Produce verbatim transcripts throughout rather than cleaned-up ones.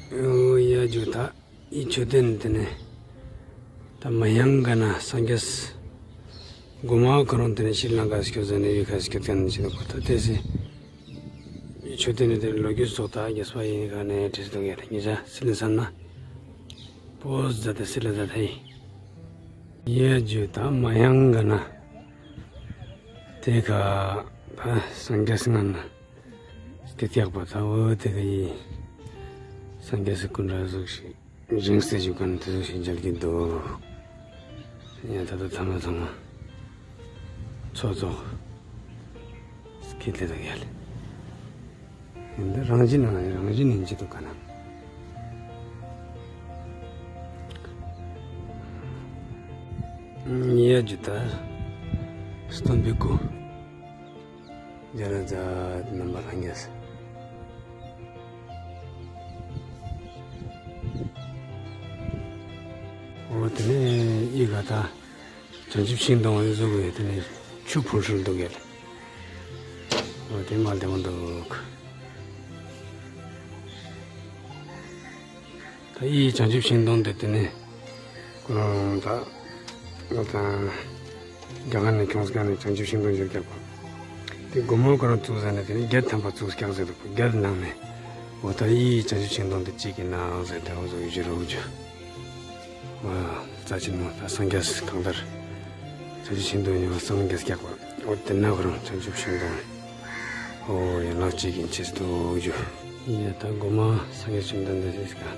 ཨོ་ཡ་ཇུ། ད་འི་མཆོད་རྟེན་ཏེ་ནེ་ད་མ་ཡང་ག་ན་སངས་རྒྱས་གོ་མ་ཁོ་རང་ཏེ་ནེ་ཤྲི་ལང་ཀ་སྐྱོད་ཟ་ནེ་འི་ཁ་སྐྱོད་ཁན་ཅིག་དུག་པ། ད་ཏེ་སི་མཆོད་རྟེན་ནི་ཏེ་ལོ་རྒྱུས་ཙོགས་ད་རྒྱས་པ་ཨིན་ཁན་ནི་བྲིས་དུག་ཡ་ལེ། ཉེ་ཞ་སི་ལེ་ས་ན་པོ་ཟ་ཏེ་སི་ལེ་ཟ་ཏེ་ཡ་ཇུ། ད་མ་ཡང་ག་ན་ཏེ་ཁ་ད་སངས་རྒྱས་ང་ན་སྐྱོད་ཀྱག་པ། ད་འོ་ཏེ་ཁ་འི་སངས་རྒྱས་སི་སྐུ་འདྲ་ཟུག་ཤིག་བཞེངས་ཏེ་ཞུགས་ཁན་ཏེ་ཟུག་ཤིག་མཇལ་གྱི་དུག། ཡ་ད་ད་ཐ་མ་ཐ་མ་ཚོགས་ཚོགས་སྐྱིད་ལེ་དུག་ཡ་ལེ། ཡིན་ད་རང་བཞིན་ན་རང་བཞིན་ཡིན་ཅི་དུག་ག་ན། ཡ་ཇུ། ད་སྟོན་པའི་སྐུ་མཇལ་ལ་ཛད། རྣམ་པ་ལྷན་རྒྱས། འོ་ཏེ་ནེ་འི་ག་ད་བྱང་ཆུབ་ཤིང་སྡོང་ཡོད་ཟུག་གི་ཏེ་ནེ་ཆུ་ཕུལ་ཧྲུལ་དུག་གེ་ལེ། འོ་ཏེ་མ་ལྡེ་མོ་དུག། ད་འི་བྱང་ཆུབ་ཤིང་སྡོང་ཏེ་ཏེ་ནེ་ཁོ་རང་ད་ང་དང་རྒྱ་གར་ནེ་ཁྱོངས་ཁན་ནི་བྱང་ཆུབ་ཤིང་སྡོང་ཞིག་ཀྱག་པ། ཏེ་གོ་མ་ཁོ་རང་བཙུགས་ཟ་ནེ་ཏེ་ནེ་བརྒྱད་ཐམ་པ་བཙུགས་ཀྱག་ཟེར་དུག་པ། བརྒྱད་ནང་ནེ་འོ་ད་འི་བྱང་ཆུབ་ཤིང་སྡོང་ཏེ་ཅིག་གི་ནང་ཟེར་ཏེ་འོ་ཟུག་ཞུ་རོགས་ཞུ། ཨ་རྩ་ཆེན་མོ་ད་སངས་རྒྱས་གང་ལྟར་བྱང་ཆུབ་ཤིང་སྡོང་ཡོད་པ་སངས་རྒྱས་ཀྱག་པ། འོ་ཏེ་ན་ཁོ་རང་བྱང་ཆུབ་ཤིང་སྡོང་འོ་ཡན་ལག་ཅིག་ཨིན་ཅེས་དུག་ཞུ། ཡ་ད་གོ་མ་སངས་རྒྱས་བཅོམ་ལྡན་འདས་སི་སྐུ་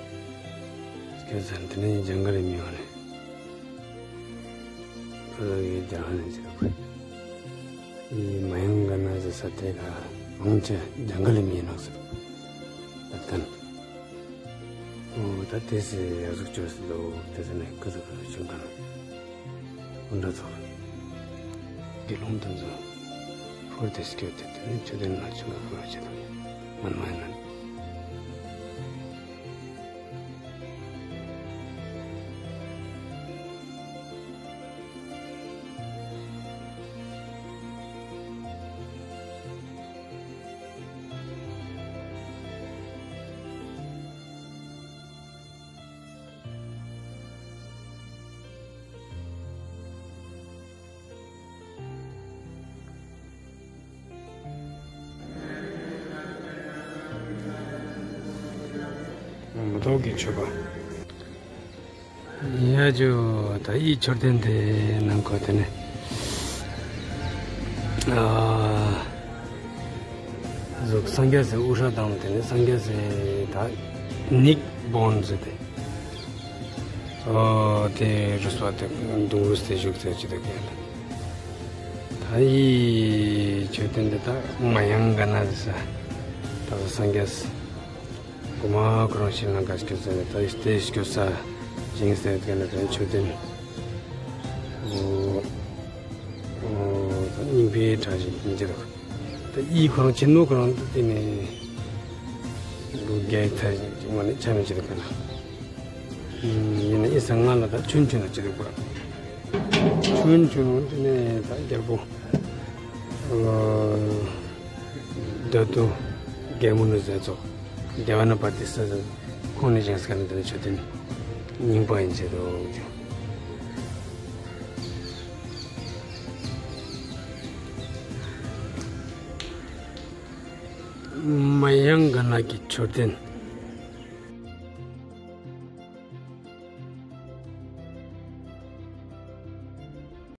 སྐྱོད་ཟ་ནེ་ཏེ་ནེ་ཇང་གལ་ལི་མི་ཡོང་ནེ་ཨ་ལ་གི་ཇང་ནེ་ཅི་དུག་པ། འི་མ་ཡང་ག་ན་ཟེར་ས་ཏེ་ཁ་མང་ཆེ་ཇང་གལ་ལི་མི་ཡོང་ནོག་ཟེར་དུག་པ། ད་ཏན་འོ་ད་ཏེ་སི་ཡ་ཟུག་ཅོས་སི་དུག། ཏེ་སི་ནེ་ཀ་ཟུག་ཀ་ཟུག་ཅུང་ག་ན་འོ་འདྲ་ཚོགས་དགེ་སློང་དེ་ཚོ་ཧོར་ཏེ་སྐྱོད་དེ་ཏེ་ནེ་མཆོད་རྟེན་ནང་ཆུ་ལ་ཕུལ་བ་ཅི་དུག་ཡ་མན་མ་ཡིན་ན། མེ་ཏོག་གི་མཆོད་པ། ཡ་ཇུ། ད་འི་མཆོད་རྟེན་ཏེ་ནང་ཁོ་ཏེ་ནེ་ཨ་ཟུག་སངས་རྒྱས་སི་དབུ་སྐྲ་དང་ཏེ་ནེ་སངས་རྒྱས་སི་ད་ནིག་བོན་ཟེར་ཏེ་འོ་ཏེ་རུས་པ་ཏེ་དུང་རུས་ཏེ་བཞུགས་ཏེ་ཅི་དུག་གེ་ལེ། ད་འི་མཆོད་རྟེན་ཏེ་ད་མ་ཡང་ག་ན་ཟེར་ས་ད་སངས་རྒྱས་གོ་མ་ཁོ་རང་ཤྲི་ལང་ཀ་སྐྱོད་ས་ནེ་ད་ཏེ་སྐྱོད་ས་ཞིང་ཟེར་ཏེ་ནེ་ཏེ་མཆོད་རྟེན་འོ་འོ་ད་རྙིང་པའི་གྲྭ་ཞིག་ཨིན་ཅི་དུག། ད་འི་ཁོ་རང་ཆེན་མོ་ཁོ་རང་ཏེ་ནེ་ལོ་བརྒྱ་ཡི་ཚར་ཞིག་མ་ནེ་ཆ་མེད་ཅི་དུག་ག་ན། ཨིན་ན་འི་ས་ང་ལ་ད་ཆུན་ཆུན་ན་ཅི་དུག་པ། ཆུན་ཆུན་ཏེ་ནེ་ད་རྒྱལ་པོ་ཨ་ད་དུ་རྒྱལ་མོ་ནི་ཟེར་ཙོགས་དེ་བ་ན་པ་ཏི་ས་ཟེར་ཁོང་ནི་བཞེངས་ཁན་ཏེ་ནེ་མཆོད་རྟེན་རྙིང་པ་ཨིན་ཅི་དུག། མ་ཡང་ག་ན་གི་མཆོད་རྟེན།